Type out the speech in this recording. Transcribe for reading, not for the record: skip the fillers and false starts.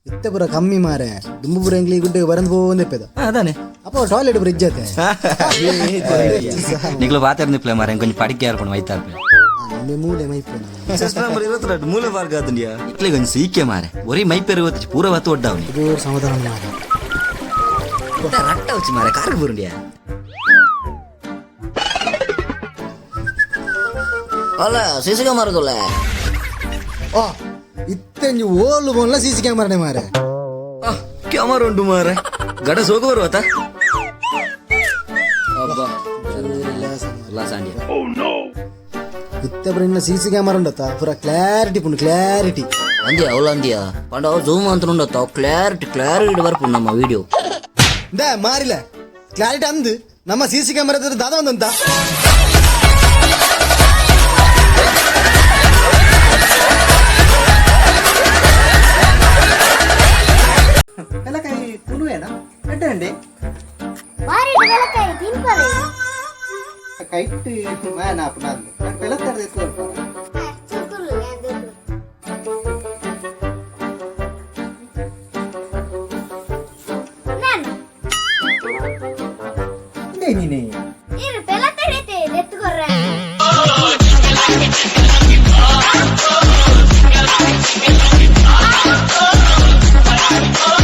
ಇತ್ತೆ ಪೂರ ಕಮ್ಮಿ ಮಾರೆ. ದುಂಬು ಪೂರ ಎಂಗ್ಲಿ ಗುಡ್ಡೆ ಬರಂದು ಪೋಂದೆಪ್ಪೆದ. ಅದಾನೆ. ಅಪ್ಪ ಟಾಯ್ಲೆಟ್ ಬ್ರಿಡ್ಜ್ ಆತೆ. ನಿಕ್ಲು ಪಾತೆರ್ ನಿಪ್ಲೆ ಮಾರೆ, ಕೊಂಚ ಪಡಿಕೆ ಆರ್ಪಣ ಮೈತಾರ್ಪೆ. ಮೂಲೆ ಮೈಪೆ. ನಂಬರ್ 22 ಮೂಲೆ ಪಾರ್ಕ್ ಆತಂಡಿಯಾ. ಇಕ್ಲೆ ಕೊಂಚ ಸೀಕೆ ಮಾರೆ, ಒರಿ ಮೈಪೆರು ಗೊತ್ತಿச்சு ಪೂರ ಬತ್ತು ಒಡ್ಡವನಿ. ಇದು ಸಮಾಧಾನ ಮಾರೆ. ರಟ್ಟ ವಚ್ಚಿ ಮಾರೆ, ಕಾರ್ಗ್ ಬರುಂಡಿಯಾ. ಅಲ್ಲ, ಸಿಸಿ ಕ್ಯಾಮರಾ. ಆ ಇತ್ತೆಂಜಿ ಓಲು ಬೋನ್ಲ ಸಿಸಿ ಕ್ಯಾಮರಾನೆ ಮಾರೆ. ಕ್ಯಾಮರಾ ಉಂಟು ಮಾರೆ, ಗಡ ಸೋಗ ಬರುವತ. ಉಲ್ಲಾಸ. ಇತ್ತೆ ಪೂರ ಇನ್ನ ಸಿಸಿ ಕ್ಯಾಮರಾ ಉಂಡತ್ತ, ಪೂರ ಕ್ಲಾರಿಟಿ ಪುಂಡು, ಕ್ಲಾರಿಟಿ. ಅಂದ್ಯ, ಅವಳ ಅಂದ್ಯ ಪಂಡ ಅವು ಜೂಮ್ ಅಂತ ಉಂಡತ್ತ, ಕ್ಲಾರಿಟಿ ಕ್ಲಾರಿಟಿ ಬರ್ಪುಂಡು ನಮ್ಮ ವಿಡಿಯೋ. ದೇ ಮಾರಿಲ್ಲ, ಕ್ಲಾರಿಟಿ ಅಂದು ನಮ್ಮ ಸಿಸಿ ಕ್ಯಾಮರಾ ದಾದ ಒಂದಂತ. ಪೆಲಕಾಯಿ ತುಳುವೇನಾ ಎಡ್ಡೆ. ಬಾರಿ ಬೆಳಕಾಯಿ ತಿನ್ಪರೆ. ಕೈಟ್ ಮಾಯನ ಆಪುನ ಪೆಲತ್ತಾರೆ. ಚುಕ್ಕುಲು. ನಾನು ನೀನೆ.